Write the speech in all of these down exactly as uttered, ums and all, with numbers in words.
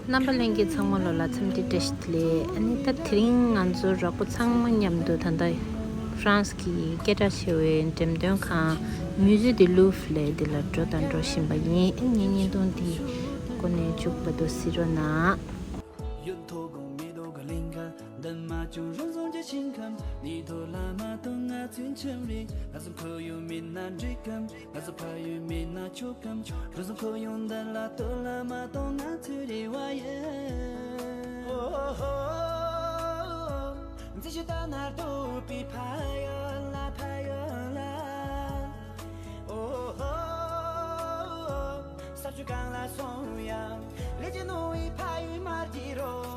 རྣམ་པ་ལྷན་རྒྱས་ཚང་མ་ལོ་ལ་འཚམས་འདྲི་བཀྲ་ཤིས་བདེ་ལེགས། ཨ་ནི་ད་དེ་རིང་ང་ཚོ་རོགས་པ་ཚང་མ་མཉམ་དུ་ད་ལྟ་ཧྥ་རན་སི་གི་སྐད་གྲགས་ཆེ་བའི་འགྲེམས་སྟོན་ཁང་Musée du Louvre ལས་འདི་ལ་འགྲོ་དང་འགྲོ་བཞིན་པ་ཡིན། ཨ་ངའི་བརྙན་ཐུང་འདི་ཀོ་ནས་མཇུག་བར་དུ་གཟིགས་རོགས་གནང་། ང་ཚོ་ཕ་ཡུལ་མེད་ན་ཆོག་གམ། རུ་སུ་ཁོ་ཡོང་འདི་ལ་ལྟོས་ལ་མ་གཏོང་ང་ཚོའི་རེ་བ་ཡིན། འཛི་ཞུ་ད་ན་རྡོ་པི་ཕ་ཡུལ་ལ་ཕ་ཡུལ་ལ། ས་ཆུ་གང་ལ་སོང་ཡང་ལས་ཀྱི་ནོ་བའི་ཕ་ཡུལ་མ་བརྗེད་རོགས།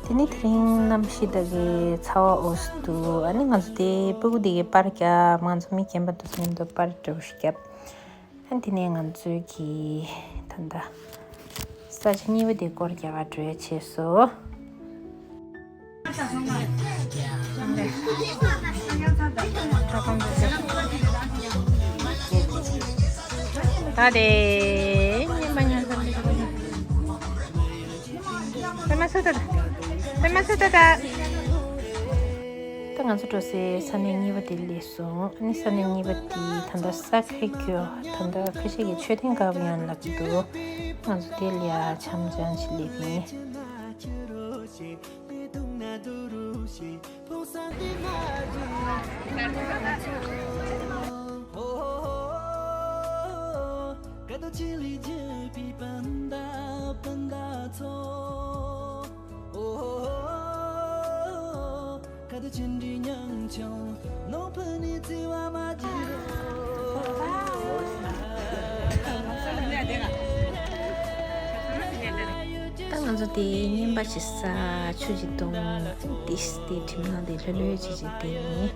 དེ་ནས་དེ་རིང་གནམ་གཤིས་ད་གའི་ཚ་བ་འོ་སི་འདུག་ཨ་ནི་ང་ཚོ་དེ་སྤུ་གུ་དེ་གའི་པར་བརྒྱབ། ང་ཚོ་མི་རྒན་པ་དེ་ཚོ་མཉམ་དུ་པར་འདྲ་བོ་ཞིག་བརྒྱབ། ཨ་ནི་དེ་ནས་ང་ཚོའི་གི་ད་ལྟ་ས་ཆ་གཉིས་པ་དེ་སྐོར་རྒྱག་ག་འགྲོ་ཡ་བྱས་སོ། ད་དེ་ཉིན་པ་ཉལ་ས་འདི་པད་མ་སུ་ད་ད། པད་མ་སུ་ད་ད། ད་ང་ཚོ་འགྲོ་སའི་ས་གནས་གཉིས་པ་དེ་སླེབས་སོང་། ཨ་ནི་ས་གནས་གཉིས་པ་དེ་ད་ལྟ་ས་ཁེ་ཀྱོ། ད་ལྟ་ཁ་ཤས་ཀྱིས་མཆོད་རྟེན་དཀར་པོ་ཡང་ལབ་ཀྱི་འདུག་ང་ཚོ་དེ་ལ་ཡ་འཆམ་འཆམ་ཞིག་སླེབས་ཡིན། ད་ང་ཚོ་དེ་རྔན་པ་ཞིག་ཟ། ཆུ་ཞིག་འཐུང་། ཏིས་ཏི་གྲིམ་ནང་དེ་ལྷོད་ལྷོད་ཅིག་ཅིག་དེ་ཡིན།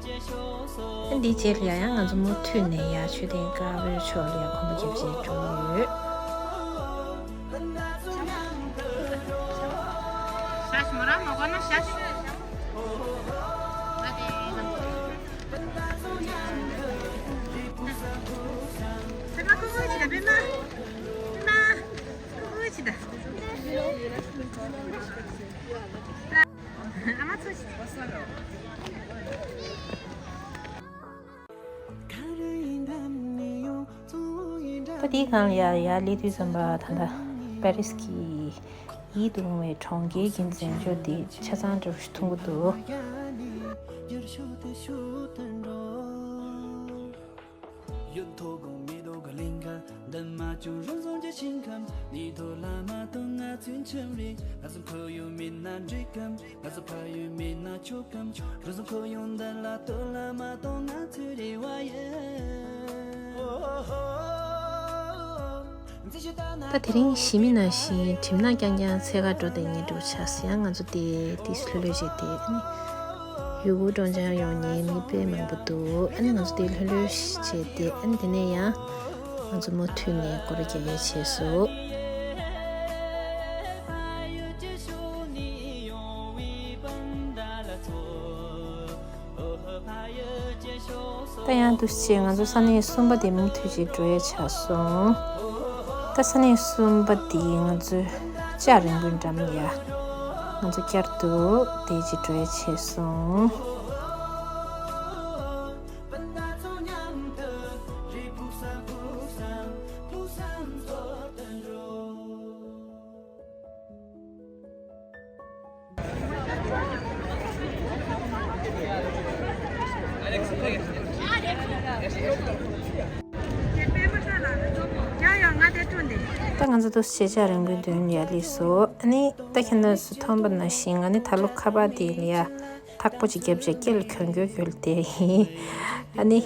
ཨ་འདིའི་རྗེས་ལ་ཡང་ཡང་ང་ཚོ་མུ་མཐུད་ནས་ཡར་མཆོད་རྟེན་དཀར་པོའི་ཕྱོགས་ལ་ཡར་གོམ་པ་རྒྱབ་བྱས་འགྲོ་གི་ཡོད། ད་དེའི་སྒང་ལ་ཡར་ཡར་སླེབས་དུས་ཙམ་པ་ད་ལྟ་པེ་རིས་ཀྱི་ཡིད་དུ་འོང་བའི་གྲོང་ཁྱེར་གྱི་མཛེས་ལྗོངས་དེ་ཆ་ཚང་འདྲ་བོ་ཞིག་མཐོང་གི་འདུག་ད་དེ་རིང་གཞི་མི་ནང་བཞིན་གྲིམ་ནག་རྐྱང་རྐྱང་འཚོལ་ག་འགྲོ་བསྡད་མཁན་འདྲ་བོ་ཆགས་སོང་། ཡང་ང་ཚོ་དེ་ཏིས་ལྷོད་ལྷོད་བྱས་ཏེ་ཨ་ནི་ཡུལ་སྐོར་སྤྲོ་འཆམ་ཡོང་མཁན་མི་དཔེ་མང་པོ་འདུག་ཨ་ནི་ང་ཚོ་དེ་ལྷོད་ལྷོད་བྱས་ཏེ་ཨ་ནི་དེ་ནས་ཡང་ང་ཚོ་མུ་མཐུད་ནས་སྐོར་ར་རྒྱག་ཡ་བྱས་སོང་། ད་ཡང་འདུག་སེ་ང་ཚོ་ས་གནས་གསུམ་པ་དེ་མུ་མཐུད་ཅིག་འགྲོ་ཡ་ཆགས་སོང་། ད་ས་གནས་གསུམ་པ་དེ་ང་ཚོའི་ལྕགས་རིན་པོའི་འགྲམ་ཡ། ང་ཚོ་བསྐྱར་དུ་དེ་ཅིག་འགྲོ་ཡ་བྱས་སོང་། ད་ང་ཚོ་འདུག་སེ་ལྕགས་རིན་པོའི་མདུན་ལ་ཡར་སླེབས་སོང་། ཨ་ནི་ད་ཁྱེད་རྣམ་ཚོས་མཐོང་པ་ནང་བཞིན་ང་ནི་ད་ལོ་ཁ་པར་དེ་ལ་ཡ་ཐག་པོ་ཅིག་བརྒྱབ་བྱས་སྐེ་ལ་གྱོན་གྱོན་གྱོན་བསྡད་ཡིན། ཨ་ནི་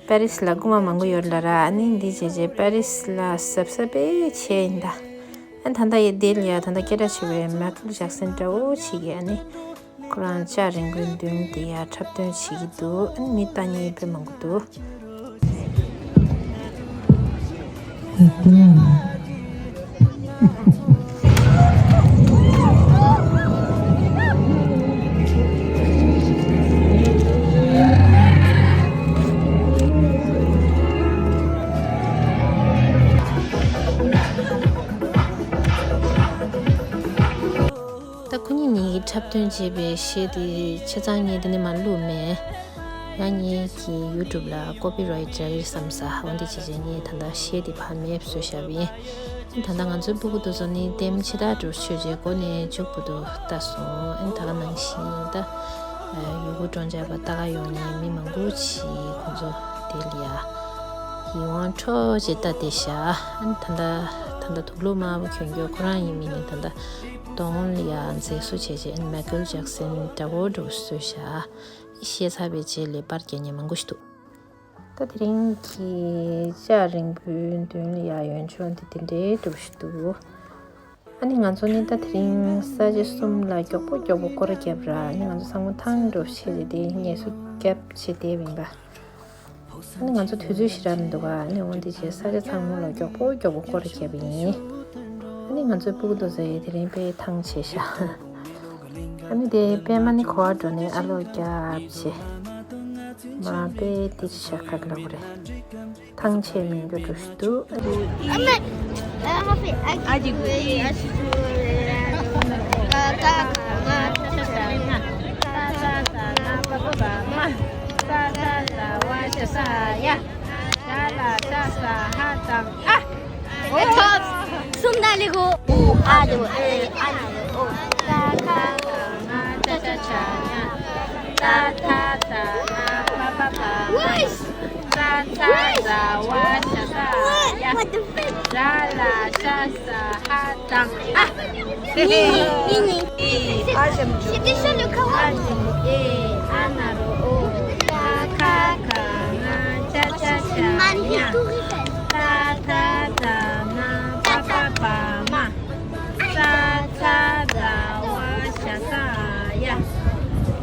པེ་རིས་ལ་རྐུན་མ་མང་པོ་ཡོད་ལབ་ར། ཨ་ནི་འདི་བྱས་བྱས་པེ་རིས་ལ་གཟབ་གཟབ་དཔེ་བྱས་ཡིན་ད། ཨ་ད་ལྟ་ཡི་དེ་ལ་ཡ་ད་ལྟ་སྐད་གྲགས་ཆེ་བའི་མའི་ཀལ་ཇེག་སན་འདྲ་བོ་ཞིག་གིས་ཨ་ནི་ཁོ་རང་ལྕགས་རིང་པོའི་མདུན་དེ་ཡ་འཁྲབ་སྟོན་བྱེད་ཀྱི་འདུག་ཨ་ནི་མི་ལྟ་མཁན་དཔེ་མང་པོ་འདུག་ད་ཁོ་གཉིས་གཉིས་ཀྱིས་འཁྲབ་སྟོན་བྱས་པའི་གཞས་དེ་ཆ་ཚང་ངས་དེ་ནས་མར་བླུགས་མེད། ཡང་ངེད་ཀྱི་ཡུ་ཊུབ་ལ་ཀོ་པི་རའེ་ཊི་རག་གི་རེད་བསམ་ས། འོན་ཏེ་བྱས་བྱས་ངས་ད་ལྟ་གཞས་དེ་ཕར་མེད་བཟོས་བཞག་པ་ཡིན། ད་ལྟ་ང་ཚོའི་སྤུ་གུ་དེ་ཚོ་ནི་ལྟད་མོ་ཆེ་ཐག་འགྲོ་ཆོས་བྱེད་སྒོ་ནས་མཇུག་བུ་དུ་ལྟ་སོང་། ཨ་ནི་ད་ག་ནང་བཞིན་ད་ཡུལ་སྐོར་སྤྲོ་འཆམ་པ་ལྟ་ག་ཡོང་མཁན་མི་མང་པོ་ཞིག་ཁོང་ཚོ་དེ་ལ་ཡ་ཡིད་དབང་འཕྲོག་བྱས་ལྟ་བསྡད་ཤག་ཨ་ནི་ད་ལྟ་ད་ལྟ་དུག་ལོག་དམར་པོ་གྱོན་མཁན་ཁོ་རང་ཡིན་མིན་ནི་ད་ལྟ་གདོང་ལ་ཡ་མཛེས་བཟོ་བྱས་བྱས། ཨ་ནི་མའི་ཀལ་ཇེག་སན་འདྲ་བོ་འདྲ་བོ་བཟོས་ཤག་བཤད་ཚར་བའི་རྗེས་ལ་པར་རྒྱག་མཁན་མང་པོ་ཞིག་འདུག་ད་དེ་རིང་གི་ལྕགས་རིང་པོའི་མདུན་ལ་ཡ་ཡོན་ཆོག་འདི་དེ་འདྲའི་འདྲ་བོ་ཞིག་འདུག་ཨ་ནི་ང་ཚོ་ནི་ད་དེ་རིང་ས་ཆ་གསུམ་ལ་མགྱོགས་པོ་མགྱོགས་པོ་སྐོར་ར་བརྒྱབ་ར། ཨ་ནི་ང་ཚོ་ཚང་མ་ཐང་འདྲ་བོ་བྱས་ཏེ་དེ་ངལ་གསོ་བརྒྱབ་བྱས་བསྡད་པ་ཡིན་པ། ཨ་ནི་ང་ཚོ་དུས་ཚོད་ཞེ་དྲག་མི་འདུག་ག་ཨ་ནི་འོན་ཏེ་བྱས་ས་ཆ་ཚང་མ་ལ་མགྱོགས་པོ་མགྱོགས་པོ་སྐོར་ར་བརྒྱབ་པ་ཡིན། ཨ་ནི་ང་ཚོའི་སྤུ་གུ་དེ་ཚོ་ཡིས་དེ་རིང་དཔེ་ཐང་ཆད་ཤག་ཨ་ནི་དེ་པད་མ་ནི་ག་པར་འགྲོ་ནས་ཨ་ལོ་རྒྱབ་བྱས། མ་དཔེ་དེ་ཅི་བྱ་ག་གི་ལ་གོ་རེད། ཐང་ཆད་མི་འགྲོ་འགྲོ་ཞིག་འདུག་ཨ་ནི། ཨ་ཅིག་ས་ས་ས་ན་པ་པ་པ་མ། ས་ས་ས་བ་ཤ་ས་ཡ། ས་ལ་ས་ས་ཧ་དང་ཨ། ཐོབ། སུམ་ན་ལི་གོ། ཨུ་ཨ་དུ་ཨེ་ཨ་ན་ལི་ཨོ། ཏ་ཁ་ཏ་ང་ཏ་ཅ་ཆ་ཉ། ཏ་ཐ་ཏ་ན་པ་པ་པ་མ། ཏ་ཚ་ཏ་བ་ཤ་ས་ཡ། ཏ་ལ་ཤ་ས་ཧ་དང་ཨ། ཨ་ཞེམ་ཅུ། ཨ་ཞེམ་ཅུ། ཨེ་ཨ་ན་རོ་ཨོ། ཏ་ཁ་ཁ་ང་ཅ་ཆ་ཆ་ཉ། ཏ་ཐ་ཏ་ན་པ་པ་པ་མ། ཏ་ཚ་ཏ་བ་ཤ་ས་ཡ།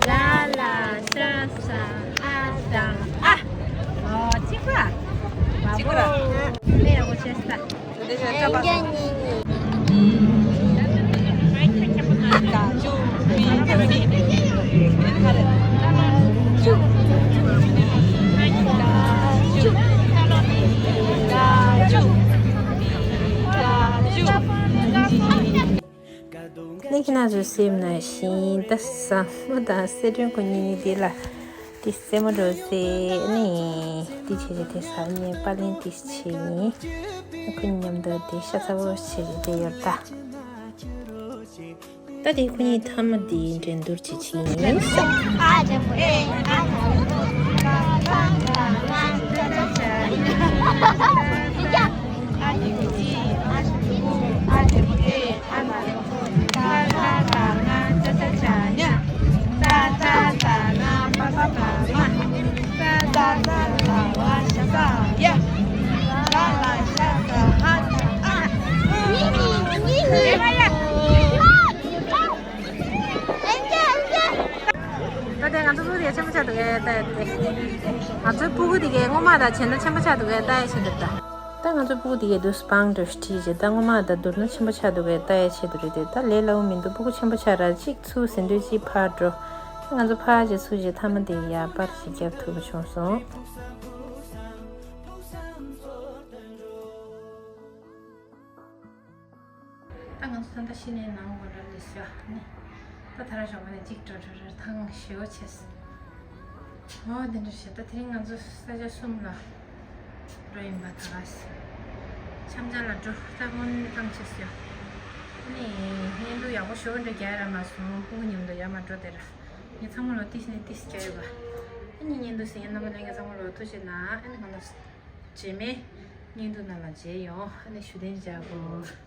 ཏ་ལ་ཤ་ས་ཧ་དང་ཨ། ཨོ་གཅིག་པ། གཅིག་པ། དཔེ་ཡག་པོ་བྱས་ས། ནི་ཁྱེད་རང་ཚོས་སེམས་ནང་བཞིན་ད་བཟང་མོ་དང་སེ་སྒྲོན་ཁོ་གཉིས་ནི་དེ་ལ་དེ་སེ་མོ་འགྲོ་སེ་ནི་དེ་བྱེད་རེད། དེ་ས་ནས་པ་ལན་དེ་བྱེད་ཡིན། ཁོ་གཉིས་མཉམ་དུ་དེ་ཤ་ཚ་བོ་བྱེད་རེད། དེ་ཡོད་ད། ད་དེ་ཁོ་གཉིས་མཐའ་མ་དེ་འགྲན་བསྡུར་བྱེད་ཆེད་ཡིན། ད་དེ་ང་ཚོ་སྤུ་གུ་དེ་ག་ཆེན་པོ་ཆགས་འདུག་གས། ད་དེ་ང་ཚོའི་སྤུ་གུ་དེ་གས་སྔོན་མ་དང་བྱས་ན་ཆེན་པོ་ཆགས་འདུག་གས། ད་ཡ་ཆེ་འདུག་ད། ད་ང་ཚོ་སྤུ་གུ་དེ་གས་དུས་སུ་བང་འགྲོ་ཞིག་ཁྲིད་བྱས། ད་སྔོན་མ་དང་བསྡུར་ན་ཆེན་པོ་ཆགས་འདུག་གས། ད་ཡ་ཆེ་འདུག་རེད་དེ། ད་ལས་སླ་བོ་མི་འདུག་སྤུ་གུ་ཆེན་པོ་ཆགས་ར་གཅིག་ཚུར་ཟིན་དུས་གཅིག་ཕར་འགྲོ། ང་ཚོ་ཕར་བྱས་ཚུར་བྱས་མཐའ་མ་དེ་ཡ་པར་ཞིག་བརྒྱབ་ཐུབ་པ་བྱུང་སོང་། ད་ང་ཚོ་ད་ལྟ་གཞི་ནས་ནང་སྒོ་འགྲམ་དེ་ཟེར་བ་ནི། ད་ད་ར་ཞོགས་པ་ནས་གཅིག་འགྲོ་འགྲོ་འགྲོ་ཐང་ཞེ་པོ་བྱས། འོ་དེ་འདྲ་བྱས། ད་དེ་རིང་ང་ཚོ་ས་ཆ་གསུམ་ལ་འགྲོ་ཡིན་པ། ད་ག་ས་འཆམ་འཆམ་ལ་འགྲོ། ད་དངོས་གནས་ཐང་ཆད་ཡོད། ཨ་ནི་བརྙན་ཐུང་ཡག་པོ་ཞེ་པོ་འདྲ་རྒྱག་ཡ་རག་མ་སོང་། སྤུ་གུ་མཉམ་དུ་ཡར་མར་འགྲོ་དེ་ར། ངས་ཚང་མ་ལ་ཏིས་ནས་ཏིས་རྒྱག་ཡོད་པ། ཨ་ནི་བརྙན་ཐུང་གཟིགས་མཁན་རྣམ་པ་ལྷན་རྒྱས་ཚང་མ་ལ་ཐུགས་རྗེ་གནང་། ཨ་ནི་ང་ཚོ་རྗེས་མའི་བརྙན་ཐུང་ནང་ལ་མཇལ་ཡོང་། ཨ་ནི་བཞུགས་གདན་འཇགས་དགོས།